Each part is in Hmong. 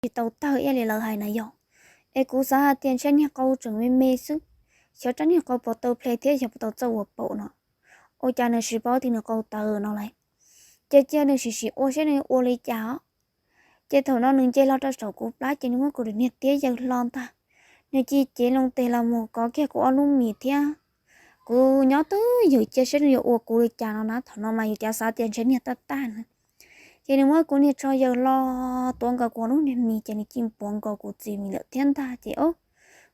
tsis tau tawg ib yam li lawv hais na yog. Es kuv xav hais tias ntshe niag qau tseem me me xwb, xyov rab niag qau puas tau ple thiab xyov puas tau txawj ua paum no. Ua cas nws tsis paub tias nws qau tawv no lawm. Ces cia nws sim sim ua saib nws ua li cas os. Ces thaum no nws nce hlo rau saum kuv plab ces nws muab kuv niag tiab yaws hlo ntag. Nws cia li cev loo tes los mus kov kiag kuv ob lub mis thiab. Kuv nyob twj ywm cia saib nws yuav ua kuv li cas no na, thaum no mas yus cav xav tias ntshe niag taj taj na. Ces nws muab kuv niag tsho yaws hlo, tuav nkaus kuv ob lub niag mis ces nws cia li puav nkaus kuv txiv mis lawm thiab ntag. Ces o,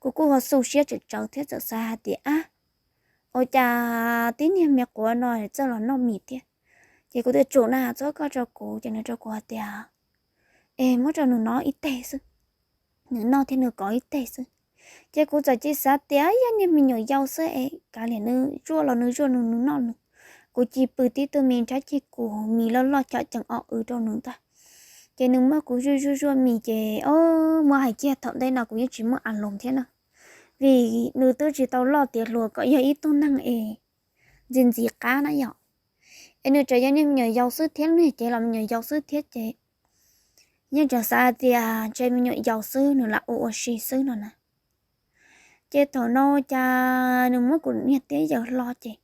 kuv kuj ho xu siab tsawv tsawv thiab txawm xav hais tias ab, ua cas tib niag me quav no txawj los noj mis thiab. Ces kuv tias tsum na, txhob koj rau kuv. Ces nws rau kuv hais tias es muab rau nws noj ib teg xwb, nws noj thiab nws kov ib teg xwb. Ces kuv txawm cia li xav tias yog niag me nyuam yaus xwb es kav liam nws zuaj los nws zuaj nws, nws noj nws. Kuv cia li pw tib tug mis nrab ceg kuv mis loj loj cov ceev o w rau nws ntag. Ces nws muab kuv zuaj zuaj zuaj mis ces o, muab hais kiag thaum ntej no kuv yeej tsis muaj a loos thiab na, vim nws twb tsis tau loj tiav hluas kom yog ib tug neeg es ntxim ntxim qab na yom. Es nws tseem yog niag me nyuam yaus xwb thiab, lub niag cev los me nyuam yaus xwb thiab ces yeej tseem xav hais tias ntshe me nyuam yaus xwb nws lam ua ua si xwb no na. Ces thaum no cas nws muab kuv niag tiab yaws hlo ces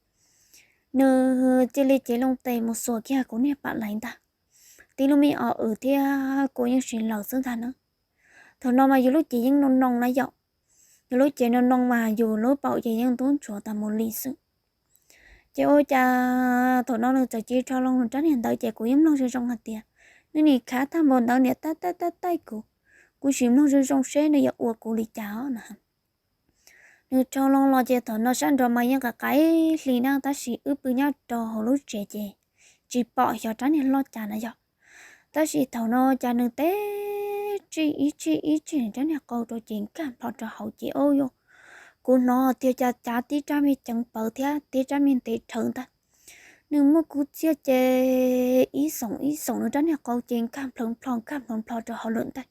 nws cia li cev loo tes mus xuas kiag kuv niag pam laiv ntag. Tib lub me o w thiab kua yeej tsis laws xwb ntag na. Thaum no mas yus lub cev yeej noo noo na yom. Yus lub cev noo noo mas yus lub paum ces yeej ntub ntsuav tas mus li xwb. Ces ua cas thaum no nws txawm cia li rho loo nws rab niag ntawd ces kuv yeej mloog zoo zoo hais tias nws nim khav tag npaum ntawd niam tab taij taij taij kuv. Kuv sim mloog zoo zoo seb nws yuav ua kuv li cas os na. Nws rho loo los ces thaum no sab nraud mas yeej qaim qaim hli na, tab sis wb pw nyob rau hauv lub tsev ces tsis pom xyov rab niag loj cas na yog. Tab sis thaum no cas nws tib tsij ib tsij ib tsij nws rab niag qau rau ces nkag nplho rau hauv ces o yog, kuv hnov tias cas cav tib rab me ceev pawv thiab tib rab me ntev rhawv ntag. Nws muab kuv txiag ces ib xoom ib xoom nws rab niag qau ces nkag nplho nplho nkag nplho nplho rau hauv lawm ntag.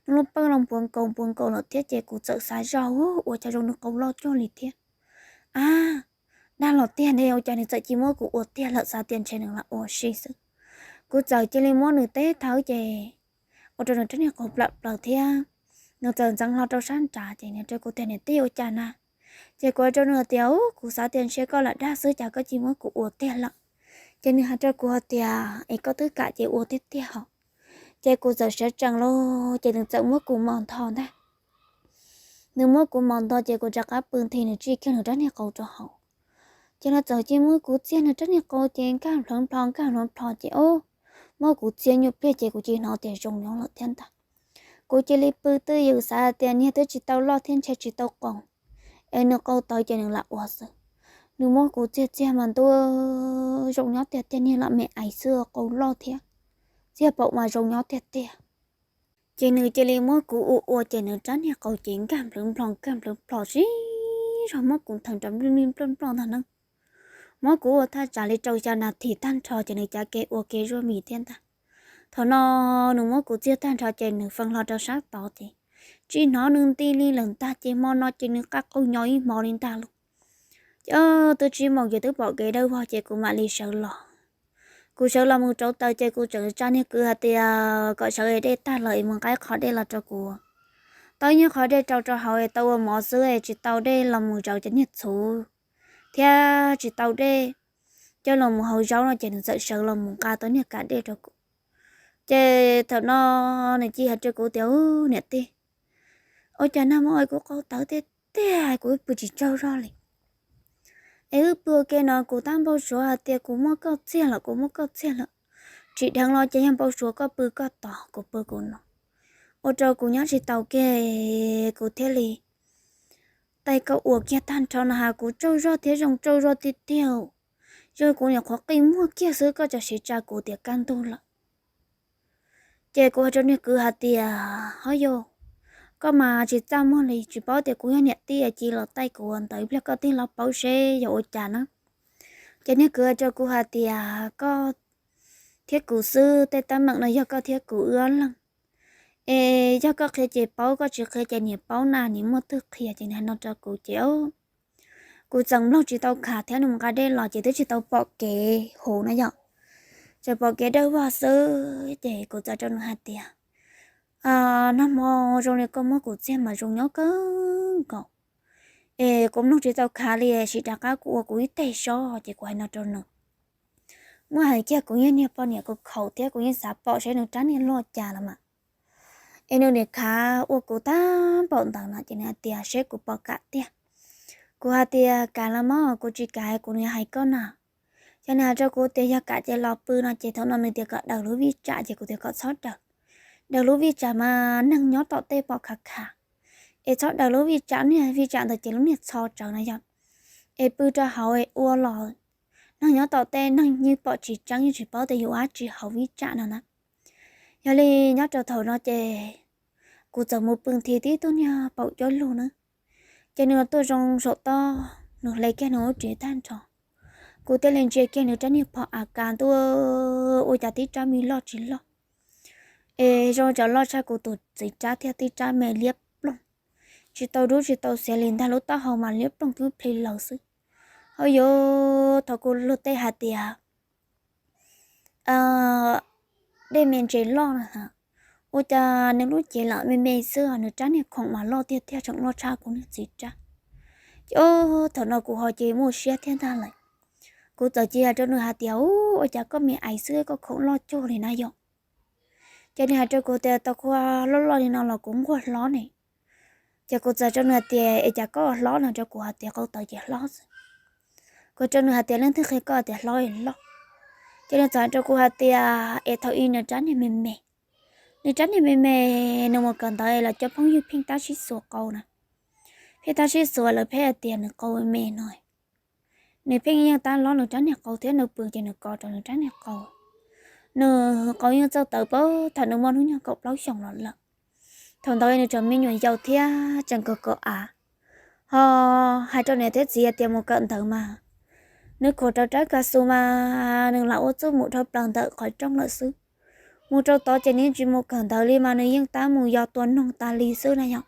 Nws lub pawj los puav nkaus puav nkaus lawm thiab ces kuv txawm xav zoj ua cas zoo nws qau loj cuag li thiab. A, dag los tiag ne, ua cas nws txawm cia li muab kuv ua tiag lawm, xav tias ntshe nws lam ua si xwb. Kuv txawm cia li muab nws teb thawb ces ua rau nws rab niag qau plam plaws thiab. Nws txawm ntxeev hlo rau sab nrad ces nws rau kuv tias niam tij ua cas na. Ces kuv hais rau nws tias u, kuv xav tias ntshe koj lam dag xwb cas koj cia li muab kuv ua tiag lawm. Ces nws hais rau kuv hais tias es koj twb kam ces ua tiag tiag hos. Ces kuv txawm siab tsees lauj ces nws txawm muab kuv mos ntho ntag. Nws muab kuv mos ntho ces kuv rov qab pw nthi nws tsij kiag nws rab niag qau rau hauv. Ces nws txawm cia li muab kuv txiag nws rab niag qau ces nkag nplho nplho nkag nplho nplho ces o, muab kuv txiag nyuaj pliag ces kuv cia li hnov tias zoo nyob lawm thiab ntag. Kuv cia li pw twj ywm xav tias niag twb tsis tau loj thiab ntshe tsis tau qoos, es nws qau tawv ces nws lam ua xwb. Nws muab kuv txiag txiag mas ntuj, zoo nyob tiag tiag, niag lam me ais xwb qau loj thiab, txiag paum mas zoo nyob tiag tiag. Ces nws cia li muab kuv ua ua ces nws rab niag qau ces nkag nplhwv nplho nkag nplhwv nplho sib zog muab kuv ntheev rau nplij nplij nploj nploj ntag na. Muab kuv ua thaj tsam li rau xya nas this tag nrho ces nws cav ke ua ke zuaj mis thiab ntag. Thaum no nws muab kuv txiag tag nrho ces nws feej hlo rau sab tod ces tsis hnov nws nti li lawm ntag ces hmo no ces nws qab qau nyo ib hmo li ntag lauj. Ces twb tsib moos ces twb pom kev dawb vog ces kuv mam li sawv los. Kuv sawv los mus rauv taws ces kuv tseem tsa niag kwv hais tias kom sawv es dej tag los es mus nqa qhov dej los rau kuv. Tau nyiag qhov dej rau rau hauv es tau ua mov xwb es tsis tau dej los mus zauv cov niag txhuv thiab tsis tau dej coj los mus hau zaub no ces nws txawm sawv los mus nqa tau niag kav dej rau kuv. Ces thaum no nws cia hais rau kuv tias u, niam tij, ua cas nag hmo es kuv qau tawv tiag tiag kuv wb pw tsis tsaug zog li. Es wb pw ua ke no kuv tab npau suav hais tias kuv muaj koj txiag lawm kuv muaj koj txiag lawm, tsis dheev los ces yog npau suav koj pw koj tos kuv pw kuv no, ua rau kuv nyob tsis tau kiag, kuv thiaj li taij koj ua kiag tag nrho no has kuv tsaug zog thiab zoo tsaug zog tiag tiag. Zoo kuv nyuam qhuav qij muag kiag xwb koj txawm siv tsa kuv tias kaj ntug lawm. Ces kuv hais rau niag kwv hais tias ho yog, koj mas tsis txaj muag li, tsis paub tias kuv yog niam tij cia los taij kuv ua ntawd, ib pliag koj tig los paub seb yog ua cas na. Ces niag kwv hais rau kuv hais tias koj thiab kuv xwb, tej teeb meem no yog koj thiab kuv wb ob leeg. Es yog koj qhia ces paub, koj tsis qhia ces niam paub na, niam muaj twg qhia. Ces nws hais no rau kuv ces kuv txeem mloog tsis tau kham thiab, nws mus nqa dej los ces twb tsis tau pom kev huv no yom, tsuas pom kev dawb vog xwb. Ces kuv txawm rau nws hais tias nag hmo zoo li koj muab kuv txiag mas zoo nyob kawg nkaus, es kuv mloog tsis tau khav li, sim rov qab kuv ua kuv ib teg sob. Ces kuv hais no rau nws, muab hais kiag kuv yeej niag poj niam kuv khaum thiab kuv yeej xav pom seb nws rab niag loj cas los mas. Es nws niam khav ua kuv tag npaum ntawd no ces nws hais tias seb kuv puas kam tiag. Kuv hais tias kam los mas kuv tsis kam kuv nws hais koj na. Ces nws hais rau kuv tias yog kam ces los pw no ces thaum no nws tias kom daws lub vij tsam ces kuv tias kom txhob daws. Daws lub vij tsam mas neeg nyob tom tej pom khav khav, es txhob daws lub vij tsam, niag vij tsam ntawd ces lub niag txho tsawv no yog, es pw rau hauv es ua los neeg nyob tom tej neeg yeej pom tsis tseeb yeej tsis paub tias yus ua dab tsi hauv vij tsam no na. Yog li nyob rau thaum no ces kuv txawm mus pw nthi tib tug niag paum cuab lug na, ces nws tuaj zoo saum toj, nws hle kiag nws lub tsev tag nrho. Kuv thiaj li ntsia kiag nws rab niag phom a kas ntuj, ua cas tib rab me loj tsis loj, es zoo tsam loj tshaj kuv tus txiv rab thiab, tib rab me liab ploog, tsis tau dub tsis tau xiav li ntag, lub taub hau mas liab ploog twb plhis laws xwb. Hauj yuav, thaum kuv luag tej hais tias dej me ntses loj na, ua cas nws lub cev lam me me xwb, nws rab niag khoom mas loj tiag tiag, tseem loj tshaj kuv niag txiv rab. Ces thaum no kuv ho cia muaj siab thiab ntag lawm. Kuv txawm cia rau nws hais tias, Ua cas koj me aiv xwb koj khoom loj cuag li na yom? Ces nws hais rau kuv tias, Tau kuv loj loj li no los kuv nquag hlob ne. Ces kuv txawm rau nws hais tias, Es cas koj hlob no? Rau kuv hais tias, Qau tawv ces hlob xwb. Kuv rau nws hais tias, Leej twg qhia koj tias hlob es loj? Ces nws txawm hais rau kuv hais tias, Es thaum ub nws rab niag me me, nws rab niag me me, nws mus kawm ntawv los cov phooj ywg pheej tab sib xuas qau na, pheej tab sib xuas lawv pheej hais tias nws qau me no. Nws pheej yeej tab lob nws rab niag qau thiab, nws pw ces nws kov rau nws rab niag qau. Nws qau yeej txawj tawv pab thaum nws muaj hnub nyoog kaum plaub xyoos los lawm. Thaum ntawd nws tseem me nyuam yaus thiab tseem kawm kawm av, ho hais rau niam thiab txiv tias mus kawm ntawv mas nws khuam rau rab ka xu mas nws lam ua txuj mus dhau plaws ntawm qhov rooj lawm xwb. Mus rau tod ces nws yeej tsis mus kawm ntawv li mas nws yeej tab mus yos tua noog tas li xwb na yom.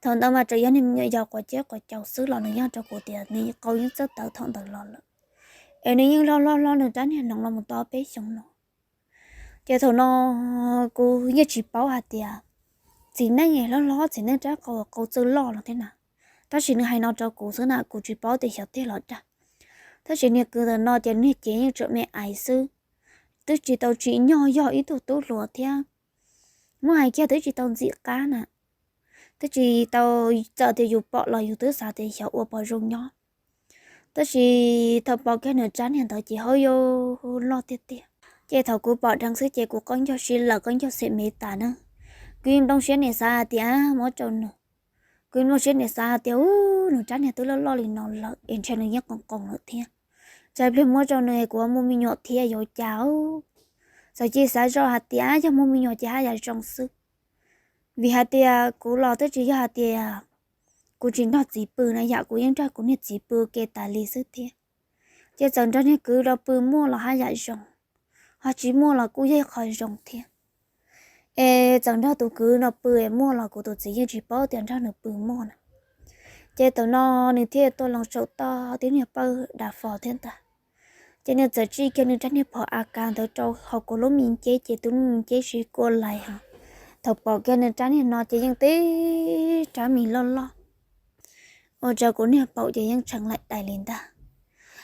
Thaum ntawd mas tseem yog niag me nyuam yaus quav ciab quav caus xwb los nws yeej rau kuv tias nws qau yeej txawj tawv thaum ntawd los lawm, es nws yeej loj loj hlob nws rab niag noov los mus tau peb xyoos no. Ces thaum no kuv yeej tsis paub hais tias txiv neej hlob hlob txiv neej rab qau qau txawj loj los thiab na. Tab sis nws hais no rau kuv xwb na, kuv tsis paub tias xyov tiag los dag. Tab sis niag kwv ntawm no ces niag cev yeej tseem me aiv xwb, twb tsis tau tsim nyog yog ib tug tub hluas thiab. Muab hais kiag twb tsis tau ntxim qab na, twb tsis tau, txawm tias yus pom los yus twb xav tias xyov ua pom zoo nyob. Tab sis thaum pom kiag nws rab niag ntawd ces hauj yuav loj tiag tiag. Ces thaum kuv pom dheev xwb ces kuv qaub ncaug sib laws qaub ncaug xim me tas na. Kuv yeej nplooj siab niam xav hais tias muab rau nws. Kuv yeej nplooj siab niam xav hais tias, Ub, nws rab niag twb loj loj li no lawm es ntshe nws yeej qoos qoos lawm thiab. Tsam pliag muab rau nws kuv muaj me nyuam thiab yuav cas. Txawm cia xav zoj hais tias yog muaj me nyuam ces haj yam zoo xwb. Vim hais tias kuv los twb tsis yog hais tias kuv tsis nrog txiv pw na, yam kuv yeej nrog kuv niag txiv pw ua ke tas li xwb thiab. Ces txawm nrog niag kwv los pw muaj los haj yam zoo, ho tsis muaj los kuj yog qhov zoo thiab. Es txawm nrog tus kwv no pw es muaj los kuv tus txiv yeej tsis paub tias nrog nws pw muaj na. Ces thaum no nws thiaj tuaj loo saum toj tib niag pawg dav fo thiab ntag. Ces nws txawm tsij kiag nws rab niag phom a kas ntawd rau hauv kuv lub me nceb ces tus lub me nceb sib kua lais ho. Thaum pom kiag nws rab niag no ces yeej tib rab me loj loj, ua rau kuv niag paum ces yeej tshee laim dais li ntag.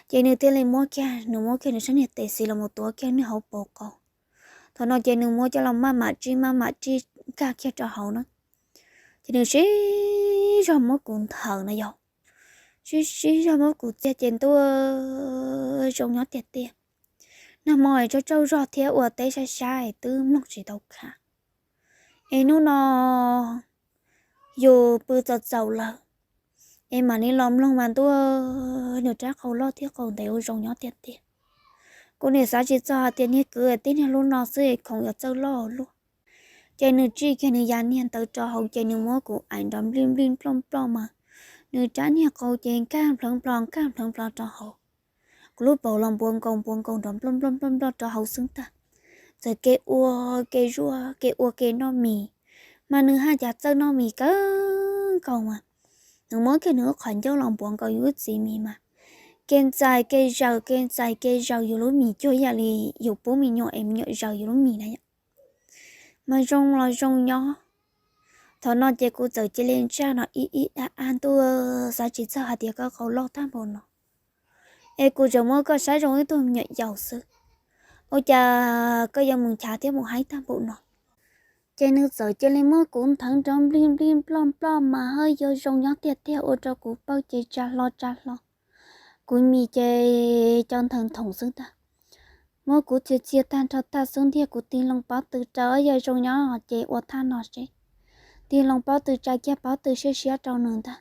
Ces nws thiaj li muab kiag, nws muab kiag nws sab niag tes xis los mus tuav kiag niag hauv paus qau. Thaum no ces nws muab coj los maj mam tsij maj mam tsij nkag kiag rau hauv na. Ces nws sib zog muab kuv nthawv na yog, sib sib zog muab kuv txiag ces ntuj, zoo nyob tiag tiag. Nag hmo es tsaug tsaug zog thiab ua teb sab sab es twb mloog tsis tau khav. Es hnub no yus pw txaus txaus lawm, es mam li los mloog mas ntuj, nws rab qau loj thiab qau ntev ua zoo nyob tiag tiag. Kuv niam xav tsis txog hais tias niag kwv tib niag lub no xwb es khoom yuav txawj loj luaj. Ces nws tsij kiag nws yav niag ntawd rau hauv ces nws muab kuv aim nrov nplij nplij nploj nploj mas nws rab niag qau ces nkag nplhov nplho nkag nplhov nplho rau hauv. Kuv lub paum los npuav nkaus npuav nkaus nrov nploj nploj nploj nploj rau hauv xwb ntag. Txawm kev ua kev zuaj kev ua kev noj mis, mas nws haj yam txawj noj mis kawg nkaus mas. Nws muab kiag nws lub qhov ncauj los npuav nkaus yus lub txiv mis mas kev ntxais kev zaws kev ntxais kev zaws yus lub mis cuag ib yam li yus pub me nyuam es me nyuam zaws yus lub mis na yom. mas zoo los zoo nyob. Thaum no ces kuv txawm cia li ntsaj no ib ib ab ab ntuj, xav tsis txog hais tias koj qau loj tag npaum no, es kuv tseem muab koj saib zoo ib tug me nyuam yaus xwb, ua cas koj yuav mus nchav thiab mus haib tag npaum no? Ces nws txawm cia li muab kuv nthawv nrov nplij nplij nploj nploj mas haj yog zoo nyob tiag tiag, ua rau kuv pawg ces tsa hlo tsa hlo, kuv mis ces cov nthawv nthoom xwb ntag. Muab kuv txhia txhia tag nrho tag xub ntiag, kuv tig loo pob tw rau haj yog zoo nyob ces ua thaj no seb. Tig loo pob tw tsa kiag pob tw siab siab rau nws ntag.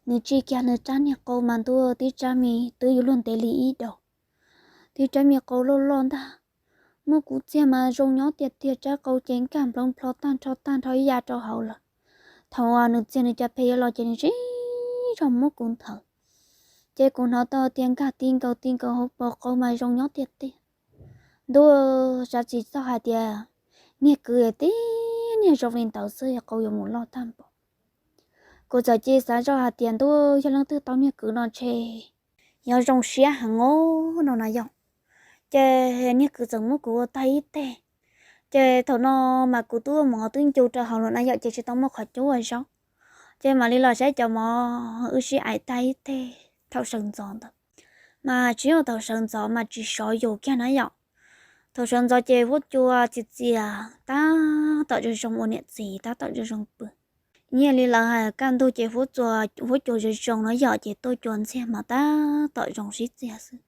Nws tsim kiag nws rab niag qau mas ntuj, tib rab me twb yuav luag ntev li ib daus, tib rab me qau loj loj ntag. Muab kuv txiag mas zoo nyob tiag tiag, rab qau ces nkag nploov nplho tag nrho tag nrho ib ya rau hauv lawm. Thaum uas nws txiag nws cov phem yuav los ces nws sib zog muab kuv nthawv, ces kuv hnov tau tias nkag ti nkaus ti nkaus hauv paus qau mas zoo nyob tiag tiag. Ntuj, xav tsis txog hais tias niag kwv tib niag zoo li ntawd xwb qau yuav mus loj tag npaum. Kuv txawm cia li xav zoj hais tias ntuj, yog leej twg tau niag kwv no ntshe yuav zoo siab heev os no na yom. Ces niag kwv txawm muab kuv ua tag ib teg, ces thaum no mas kuv twb ua mov twb ncu rau hauv lawm na yom, ces tsis tau muaj qhov cub ua zaub, ces mam li los saib cov mov wb sib aim tag ib teg thaum sawv ntxov ntawd. Mas tsis yog thaum sawv ntxov mas tsis sov yus kiag na yom. Thaum sawv ntxov ces huab cua txias txias tab tom zoo zoo ua niam txiv tab tom zoo zoo pw. Nyiaj li lawv hais kaj ntug ces huab cua zoo zoo no yom, ces tuaj cua ntxiag mas tab tom zoo sib txiag xwb.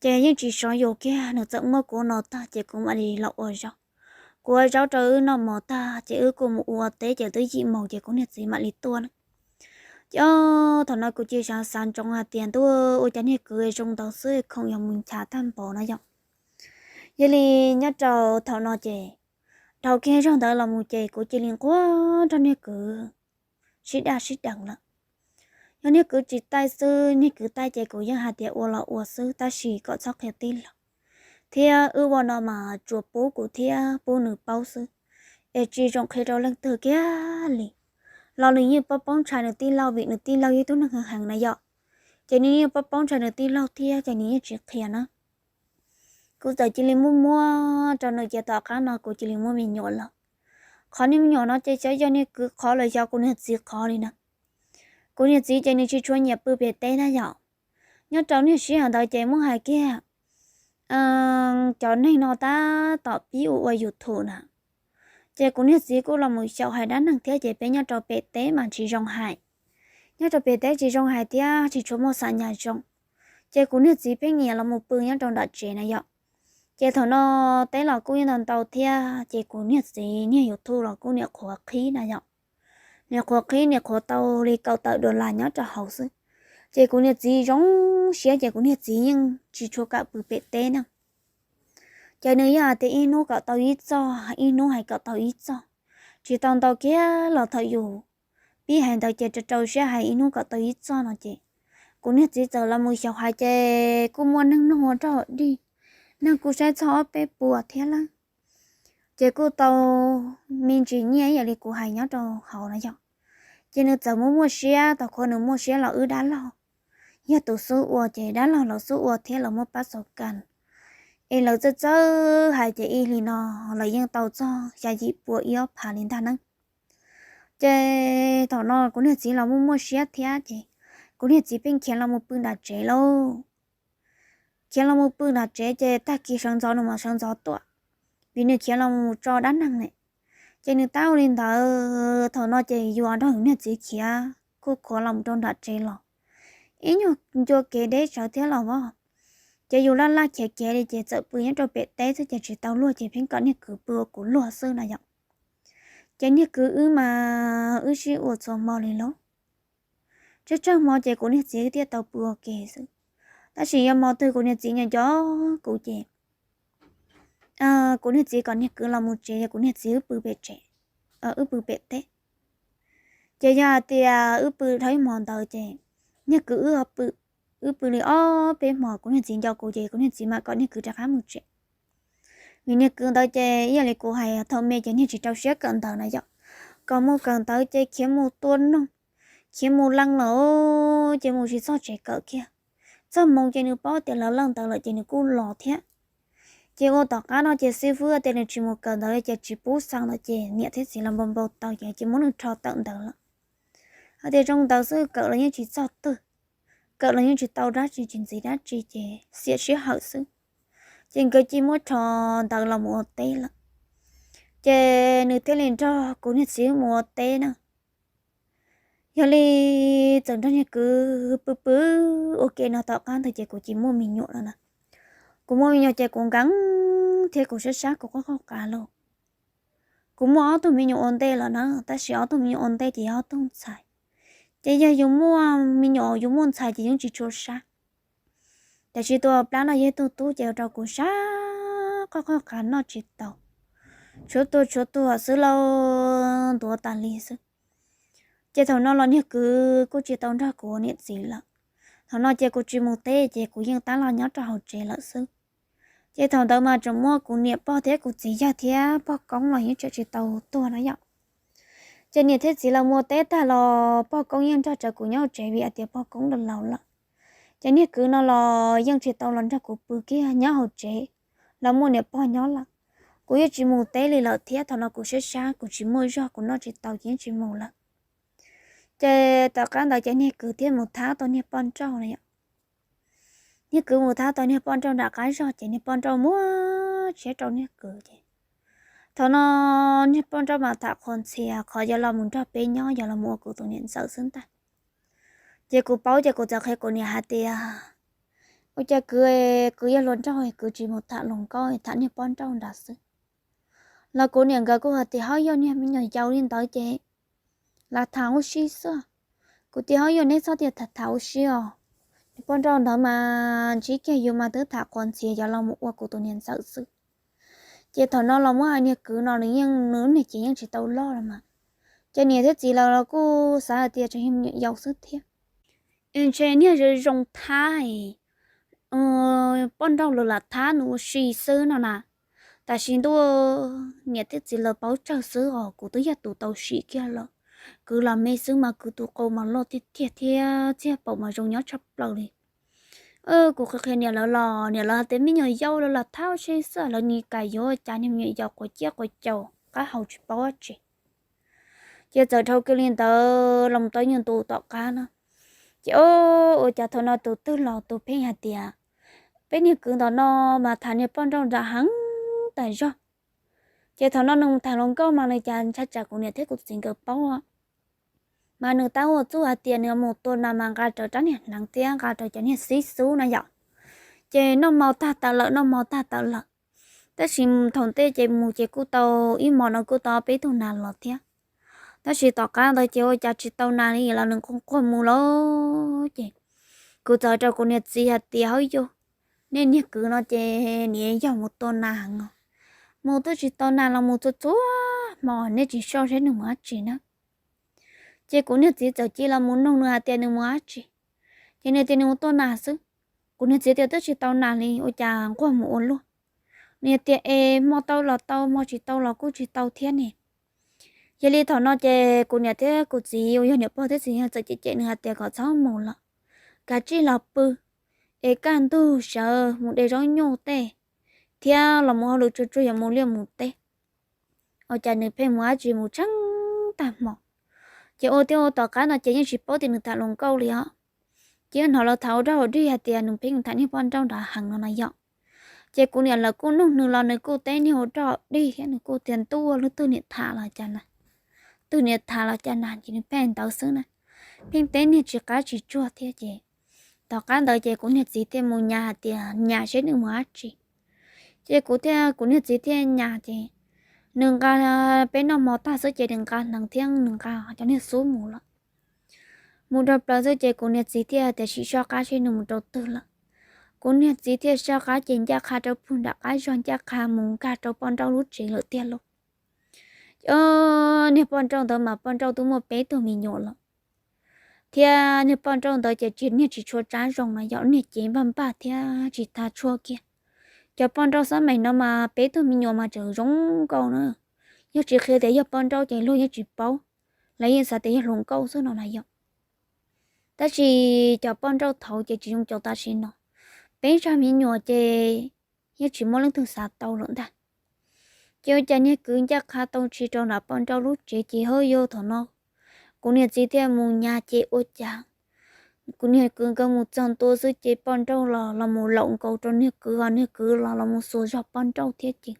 Ces yeej tsis sov yus kiag, nws txawm muab kuv no tag ces kuv mam li los ua zaub. Kuv ua zaub rau wb noj mov tag ces wb kuj mus ua teb, ces twb yim moos ces kuv niag txiv mam li tuaj na. Ces thaum no kuv cia li xav xav ntsoov hais tias ntuj, ua cas niag kwv zoo ntawd xwb khoom yuav mus nchav tag npaum no yom. Yog li nyob rau thaum no ces dhau kiag zog ntawd los mus ces kuv cia li nquag nrog niag kwv sib daj sib deev lawm. Yog niag kwv tsis taij xwb, niag kwv taij ces kuv yeej hais tias ua los ua xwb tab sis kom txhob qhia tij laug, thiab wb ua no mas tsuas pub kuv thiab pub nws paub xwb, es tsis zoo qhia rau leej twg kiag li. Los nws yeej poob poob ntshai nws tij laug vim nws tij laug yog ib tug neeg heev heev na yom, ces nws yeej poob poob ntshai nws tij laug thiab ces nws yeej tsis qhia na. Kuv txawm cia li muab muab rau nws ces tom qab no kuv cia li muaj me nyuam lawm. Qhov niag me nyuam no ces xyov yog niag kwv qhov los xyov kuv niag txiv qhov li na. Kuv niag txiv ces nws tsis tshua nyiam pw pem teb na yom. Nyob rau niag sij hawm ntawd ces muab hais kiag cov neeg no tab tom pib ua ua YouTube na, ces kuv niag txiv kuj los mus xyaum hais dab neeg thiab ces peb nyob rau pem teb mas tsis zoo hais. Nyob rau pem teb tsis zoo hais thiab tsis tshua muaj xa nyas zoo, ces kuv niag txiv pheej nyiam los mus pw nyob rau nram tsev na yom. Ces thaum no teb los kuj yeej ntau ntau thiab ces kuv niag txiv niag YouTube los kuj niam qhuav qhib na yom. Niam qhuav qhib niam qhuav tau li kaum tawm dollar nyob rau hauv xwb. Ces kuv niag txiv zoo siab ces kuv niag txiv yeej tsis tshua kam pw pem teb na. Ces nws yeej hais tias ib hnub kom tau ib txoj, ib hnub hais kom tau ib txoj, tsis tau ntau kiag los thaum yus pib hais ntawd ces rau rau siab hais ib hnub kom tau ib txoj no ces kuv niag txiv txawm los mus xyaum hais ces kuj muaj neeg nug ua rog dig, neeg kuj saib txog ob peb puas thiab lawm. Ces kuj tau me ntsis nyiaj ib yam li kuv hais nyob rau hauv no yom. Ces nws txawm muaj muaj siab, tau qhuav nws muaj siab los wb dab laug yog tus xub ua ces dab laug los xub ua thiab los muaj pab xaus kas, es lawv txawj txawj hais ces ib hlis no lawv yeej tau txog xya yim pua ib ob phav li ntag na. Ces thaum no kuv niag txiv los muaj muaj siab thiab ces kuv niag txiv pheej khiav los mus pw nram tsev lauj. Khiav los mus pw nram tsev ces tag kis sawv ntxov nws mam sawv ntxov tuaj, vim nws khiav los mus tso dab neeg ne. Ces nws tab ua li ntawd, thaum no ces yus nrog yus niag txiv khiav kuj khuav los mus rau nram tsev los ib nyuag ncua kev deb tsawv thiab los as. Ces yus laj laj khiav kev li ces txawm pw nyob rau pem teb xwb ces tsis tau luag ces pheej kom niag kwv pw ua kuv luag xwb na yom. Ces niag kwv wb mas wb sib ua txhua hmo li lauj. Tsawg tsawg hmo ces kuv niag txiv thiaj tau pw ua ke xwb. Tab sis yog hmo twg kuv niag txiv nco nco kuv ces kuv niag txiv kom niag kwv los mus tsev ces kuv niag txiv wb pw pem tsev, wb pw pem teb. Ces yog hais tias wb pw dhau ib hmo ntawd ces niag kwv wb pw, wb pw li ob peb hmo kuv niag txiv nco kuv ces kuv niag txiv mam kom niag kwv rov qab mus tsev. Vim niag kwv ntawd ces ib yam li kuv hais thaum me ces niag tsis rau siab kawm ntawv na yom, kom mus kawm ntawv ces khiav mus tua noog, khiav mus leej lawm ces mus tsis txog tsev kawm kiag. Txog moo ces nws paub tias lawv leej ntawd lawm ces nws kuj los thiab. Ces ua tom qab no ces xib fwb tias nws tsis mus kawm ntawv li ces tsis pub xaus lawm ces niam thiab txiv los npau npau taws ces cia muab nws rho tawm ntawd lawm. Hais tias zoo ntawd xwb kawm los yeej tsis txog twg, kawm los yeej tsis tau dab tsi tsis ntxiv dab tsi ces xiam sij hawm xwb. Ces nkawd cia muab rho ntawd los mus ua teb lawm. Ces nws thiaj li nrog kuv niag txiv mus ua teb na. Yog li txawm nrog niag kwv pw pw ua ke no tom qab ntawd ces kuv cia muaj me nyuam lawm na. Kuv muaj me nyuam ces kuv nkees thiab kuv sab sab kuv quaj qhov qab lauj. Kuv muaj ob tug me nyuam ua ntej lawm na, tab sis ob tug me nyuam ua ntej ces yog ob tug ntxhais. Ces yog yus muaj me nyuam yus muaj ntxhais ces yeej tsis tshua sab. Tiam sis tus plab no yog ib tug tub ces ua rau kuv sab quaj qhov qab noj tsis tau, tshuav tuag tshuav tuag xwb lauj, ntuav tas li xwb. Ces thaum no los niag kwv kuj tsis tau nrog kuv ua niam txiv lawm. Thaum no ces kuv tsis mus teb ces kuv yeej tab los nyob rau hauv tsev lawm xwb. Ces thaum ntawd mas tseem muaj kuv niam pog thiab kuv txiv yawg thiab pog koob los yeej tseem tsis tau tuag na yom. Ces niam thiab txiv lawv mus teb tag los pog koob yeej nrog rawv kuv nyob hauv tsev vim hais tias pog koob los laus lawm. Ces niag kwv no los yeej tsis tau los nrog kuv pw kiag nyob hauv tsev, los muaj niam pog nyob lawm. Kuv yeej tsis mus teb li lawm thiab thaum no kuv sab sab kuv tsis muaj zog kuv noj tsis tau ces yeej tsis mus lawm. Ces tom qab ntawd ces niag kwv thiaj mus thab tau niag poj nrauj na yom. Niag kwv mus thab tau niag poj nrauj nram qab zog ces niag poj nrauj muab tshiab rau niag kwv ces thaum no niag poj nrauj mas tham qhuas ntxhias qhov yog los mus nrog peb nyob yog los mus ua kuv tus niam ntxawm xwb ntag. Ces kuv paub ces kuv txawm qhia kuv niam hais tias, ua cas kwv, kwv yog hluas nraug kwv tsis mus tham hluas nkauj tham niag poj nrauj nrad xwb. Los kuv niam nkawd kuj hais tias ho yog niag me nyuam yaus li ntawd ces lam tham ua si xwb. Kuv tias ho yog neb txhob tias tham tham ua si os, niag poj nrauj ntawd mas ntsib kiag yus mas twb tham qhuas ntxhias yog los mus ua kuv tus niam ntxawm xwb. Ces thaum no los muab hais niag kwv no nws yeej nws niag cev yeej tsis tau loj los mas, ces niam thiab txiv lawv los kuj xav hais tias tseem yog me nyuam yaus xwb thiab. Es ntshe niag zoo zoo thab, poj nrauj lawv lam thab nws ua si xwb no na. Tam sim ntuj niam thiab txiv lawv paub tsawg xwb os, kuv twb yog tus tau sim kiag lawm. Kwv los me xwb mas kwv tus qau mas loj tiag tiag thiab txiag paum mas zoo nyob tshaj plaws li. Kuv qhia qhia niam lawv los niam lawv hais tias me nyuam yaus lawv lam thab ua si xwb, lawv nim kam yuav cas niag me nyuam yaus quav ciaj quav caus qab hau tsis paub dab tsi. Ces txawm dhau kiag li ntawd los tau nyuag ntu tom qab na, ces o, ua cas thaum no tus twg los tus pheej hais tias peb niag kwv ntawm no mas tham niag poj nrauj nram heev tas zog. Ces thaum no nws mus tham hluas nkauj mas nws cas ntshai tsam kuv niam thiab kuv txiv nkawd paub, mas nws tab ua txuj hais tias nws mus tua nas mas nqa rawv rab niag hneev thiab nqa rawv cov niag xib xub na yom. Ces noj mov tag tawm lawm, noj mov tag tawm lawm. Tab sis thaum ntej ces mus ces kuj tau ib hmos no kuj tau peb tug nas los thiab. Tab sis tom qab ntawd ces ua cas tsis tau nas li los nws quaj quaj mus lawm ces kuv txawm rau kuv niag txiv hais tias hauj yug, nej niag kwv no ces nim yog mus tua nas heev os, mus twb tsis tau nas los mus txhua txhua hmo, nej tsis soj saib nws mus dab tsi na. Ces kuv niag txiv txawm cia los mus nug nws hais tias nws mus dab tsi, ces nws tias nws mus tua nas xwb. Kuv niag txiv tias twb tsis tau nas li ua cas nquag mus ua luaj. Nws tias es hmo tau los tau, hmo tsis tau los kuj tsis tau thiab ne. Yog li thaum no ces kuv niam thiab kuv txiv uas yog niam pog thiab txiv yawg txawm cem cem nws hais tias kom txhob mus lawm, kav tsij los pw, es kaj ntug sawv mus de zaub nyuj tej, thiab los mus hauj lwm tsuag tsuag yuav mus liaj mus teb. Ua cas nws pheej mus dab tsi mus tsheej tag hmo. Ces ua thiab ua tom qab no ces yeej tsis paub tias nws tham hluas nkauj li os. Ces hnov lawv tham ua dog ua dig hais tias nws pheej mus tham niag poj nrauj nrad heev no na yom. Ces kuv niam lawv kuj nug nws los nws kuj teb niag ua dog dig thiab nws kuj tias ntuj, leej twg niam tham los cas na, twg niam tham los cas na, ces nws pheej ntawd xwb na, pheej teb niag tsis qab tsis tsuag thiab. Ces tom qab ntawd ces kuv niag txiv thiaj mus nyas hais tias nyas seb nws mus dab tsi. Ces kuv thiaj, kuv niag txiv thiaj nyas ces nws nqa, peb noj mov tag xwb ces nws nqa hneev thiab nws nqa cov niag xub mus lawm. Mus rau plaws xwb ces kuv niag txiv thiaj tias sim soj qab seb nws mus rau twg lawm. Kuv niag txiv thiaj soj qab ces ncaj qha rau pug nram qab zog, ncaj qha mus nkag rau poj nrauj lub tsev lawm tiag lauj. Niag poj nrauj ntawd mas poj nrauj twb muaj peb tug me nyuam lawm, thiab niag poj nrauj ntawd ces tsis, niag tsis tshua tsab zoo na yom, niag cev npaj npaj thiab tsis tag tshuaj kiag. Cov poj nrauj xab meem no mas peb tug me nyuam mas tseem zoo nkauj na. Yog tsis qhia tias yog poj nrauj ces luag yeej tsis paub, lawv yeej xav tias yog hluas nkauj xwb no na yom. Tab sis cov poj nrauj thaud ces tsis zoo caum tam sim no. Peb zaj me nyuam ces yeej tsis muaj leej twg xav tau lawm ntag. Ces ua cas niag kwv ncaj qha tau ntshis rau nram poj nrauj lub tsev ces hov yog thaum no kuv niag txiv thiaj mus nyas ces ua cas kuv niag kwv nkawd mus txog ntua xwb ces poj nrauj los los mus laum nkaus rau niag kwv, ho niag kwv los los mus xuas zog poj nrauj thiab ces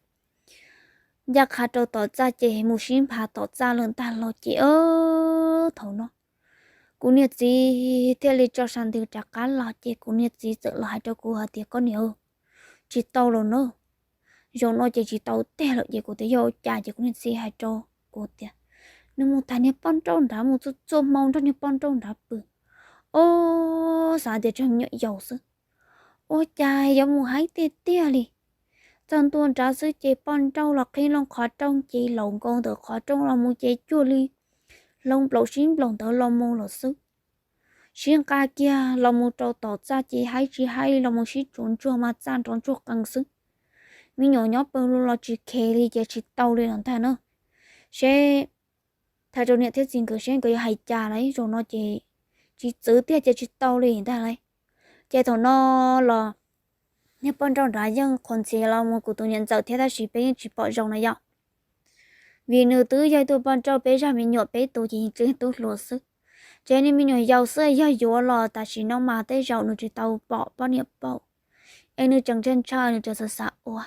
ncaj qha rau tom txaj ces mus sib nphav tom txaj lawm ntag los ces thaum no kuv niag txiv thiaj li tso sab ntws rov qab los ces kuv niag txiv txawm los hais rau kuv hais tias, koj niam, tsis tau lawm na, zaum no ces tsis tau tiag lawm. Ces kuv tias yog ua cas? Ces kuv niag txiv hais rau kuv tias, nws mus tham niag poj nrauj nrad, mus txhua txhua hmo nrog niag poj nrauj nrad pw. Ob, xav tias tsam me nyuam yaus xwb, ua cas yuav mus heev tiag tiag li. Txog ntua nrad xwb ces poj nrauj los qhib loo qhov rooj ces laum nkaus ntawm qhov rooj los mus ces cuag li hloov nplaum sib nplaum ntawd los mus lawm xwb. Sib nqa kiag los mus rau tom txaj ces haib tsis haib li los mus sib tsuav ntsuag mas txaj nrov ntsuag qees xwb. Me nyuam nyob pawg lug los tsis khev li ces tsis tau li los ntag na. Seb, tham rau niam thiab txiv nkawd seb nkawd yuav hais cas lawm, zaum no ces tsis txwv tiag ces tsis tau li ntag lauj. Ces thaum no los niag poj nrauj nrad yeej qhuas ntxhias los mus kuv tus niam ntxawm thiab tab sis peb yeej tsis pom zoo na yom. Vim nws twb yog ib tug poj nrauj, peb zaj me nyuam peb tus ces yeej tseem tub hluas xwb. Ces niag me nyuam yaus xwb, yog yuav los tam sim no mas tej zaum nws tsis tau pom poj niam paum, es nws tseem ntshaw ntshaw nws tseem xav xav ua.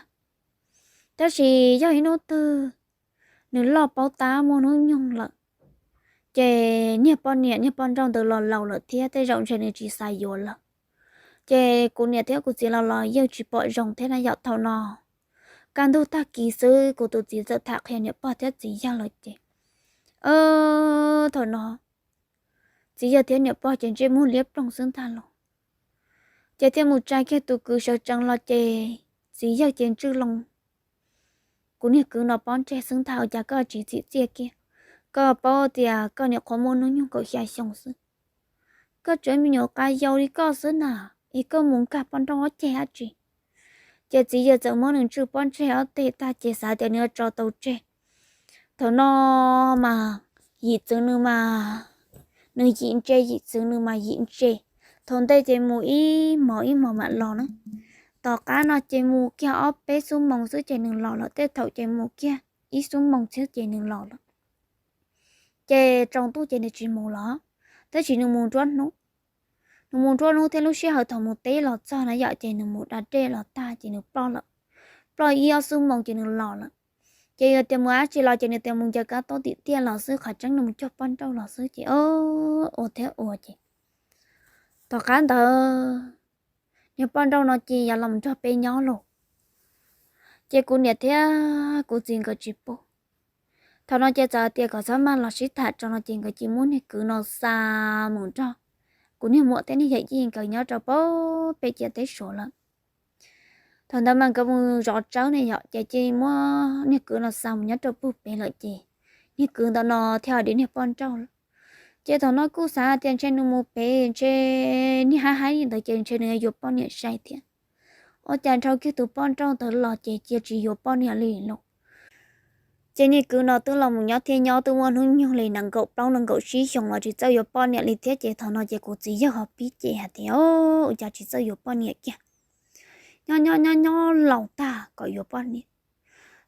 Tab sis yog ib hnub twg nws loj paub tab muaj hnub nyoog lawm, ces niag poj niam niag poj nrauj ntawd los laus lawm thiab tej zaum ntshe nws tsis xav yuav lawm. Ces kuv niam thiab kuv txiv los los yeej tsis pom zoo thiab na yom. Thaum no kaj ntug tag kis xwb kuv tus txiv txawm tham qhia niam pog thiab txiv yawg lawm ces thaum no txiv yawg thiab niam pog ces ntsej muag liab ploog xwb ntag lauj. Ces thiaj mus tsa kiag tus kwv sawv tsees los ces txiv yawg ces ntswj loo kuv niag kwv no pob ntseg xwb ntag. Ua cas koj tsis txim txiaj kiag? Koj paub tias koj niam qhuav muaj hnub nyoog kaum xya xyoo xwb, koj tseem me nyuam qas yau li koj xwb na, es koj mus nkag poj nrauj ob ceg dab tsi? Ces txiv yawg txawm muab nws ntswj pob ntseg ob teg tag ces xav tias nws yuav tso tau tseg. Thaum no mas yim txwv nws mas nws yim ntse, yim txwv nws mas yim ntse. Thaum ntej ces mus ib hmos ib hmos mam los na. Tom qab no ces mus kiag ob peb xuab moos xwb ces nws los lawm, tej thaum ces mus kiag ib xuab moos xwb ces nws los lawm. Ces tsaus ntuj ces nws tsis mus los, tab sis nws mus nruab hnub. Nws mus nruab hnub thiab lub sij hawm thaum mus teb los txog na yom, ces nws mus da dej los tag ces nws ploj lawm. Ploj ib ob xuab moos ces nws los lawm. Ces yog tias mus dab tsi los ces nws tias mus ncaws kab tob tim tiaj los xwb, qhov tseeb nws mus cuag poj nrauj los xwb ces ua thiab ua ces tom qab ntawd niag poj nrauj no ces yuav los nrog peb nyob lauj. Ces kuv niam thiab kuv txiv nkawd tsis pub. Thaum no ces txawm tias kom txhob maj los sib tham tso no ces nkawd cia muab niag kwv no xa mus nrog kuv niag muam thiab niag yawm yij nkawd nyob rau pem ciam teb Suav lawm. Thaum ntawd mas nkawd mus zov tsawb ne yom, ces cia muab niag kwv no xa mus nyob rau pem lawm ces niag kwv ntawm no thiaj hais niag poj nrauj lawm. Ces thaum no kuj xav tias ntshe nws mus pem ntshe niag haib haib li ntawd ces ntshe nws yuav yuav poj niam sai thiab. Ua cas dhau kiag tus poj nrauj ntawd los ces cia tsis yuav poj niam li lauj. Ces niag kwv no twb los mus nyob thiab nyob twb muaj hnub nyoog li nees nkaum plaub nees nkaum tsib xyoos los tsis txawj yuav poj niam li thiab. Ces thaum no ces kuv txiv yawg ho pib cem hais tias, ua cas tsis txawj yuav poj niam kiag, nyob nyob nyob nyob laus tag kom yuav poj niam.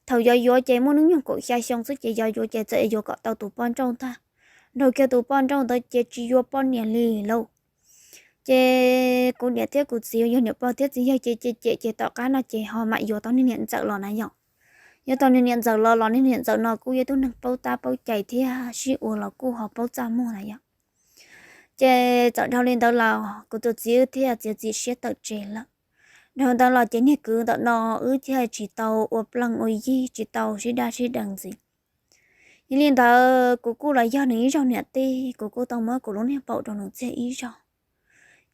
Thaum yuav yuav ces muaj hnub nyoog kaum xya xyoo xwb ces yuav yuav ces txawm yuav kom tau tus poj nrauj ntag. Dhau kiag tus poj nrauj ntawd ces tsis yuav poj niam li lauj. Ces kuv niam thiab kuv txiv yog niam pog thiab txiv yawg ces cem cem ces tom qab no ces ho mam yuav tau niag niam ntxawm los na yom. Yuav tau niag niam ntxawm los los niag niam ntxawm no kuj yog tug neeg paub tab paub cai thiab sib ua los kuj ho paub txaj muag na yom. Ces txawm dhau li ntawd los kuv tus txiv wb thiaj txiav txim siab tawm tsev lawm. Dhau ntawd los ces niag kwv ntawm no wb thiaj tsis tau ua plaub ua yig tsis tau sib dab sib deev ntxiv. Yog li ntawd kuv kuj los yog nws ib zaug niam tij, kuv kuj tau muab kuv lub niag paum rau nws txiag ib zaug,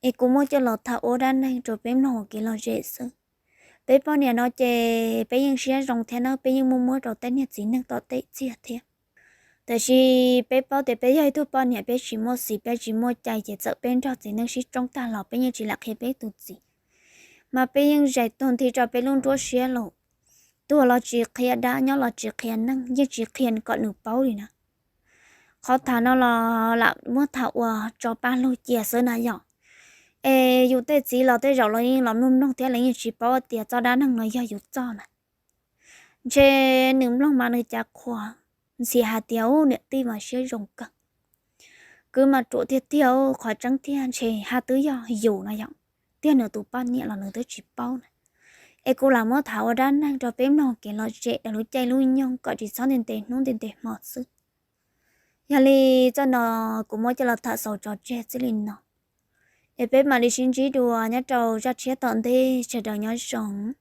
es kuv muab coj los tham ua dab neeg rau peb mloog ua kev lom zem xwb. Peb poj niam no ces peb yeej siab zoo thiab na, peb yeej muaj muab rau tej niag txiv neej tom tej txiag thiab. Tab sis peb paub tias peb yog ib tug poj niam peb tsis muaj txiv peb tsis muaj cai ces txawm peb nrog txiv neej sib tsoob tag los peb yeej tsis lam qhia peb tus txiv, mas peb yeej zais tuag nthi rau peb lub nruab siab los. Tuag los tsis qhia dab, nyob los tsis qhia neeg, yeej tsis qhia kom nws paub li na. Qhov tham no los lam muab tham ua tso paj lug cia xwb na yom. Es yus tej txiv los tej zaum los yeej los mloog mloog thiab los yeej tsis paub tias txoj dab neeg no yog yus txoj na. Ntshe nws mloog mas nws cav qhuas, ntxhias hais tias ub niam tij mas siab zoo kawg, kwv mas ruam tiag tiag, qhov tseeb tiag ntshe haj twb yog yus no yom, tiag nws tus poj niam los nws twb tsis paub na. Es kuv lam muab tham ua dab neeg rau peb mloog kev lom zem rau lub caij lub nyoog kom tsis txhob nte nte hnub nte nte hmo xwb. Yog li txoj no kuv muab coj los tham xaus tso tseg txij li no. Es peb mam li sib ntsib dua nyob rau zaj tshiab tom ntej, sawv daws nyob zoo.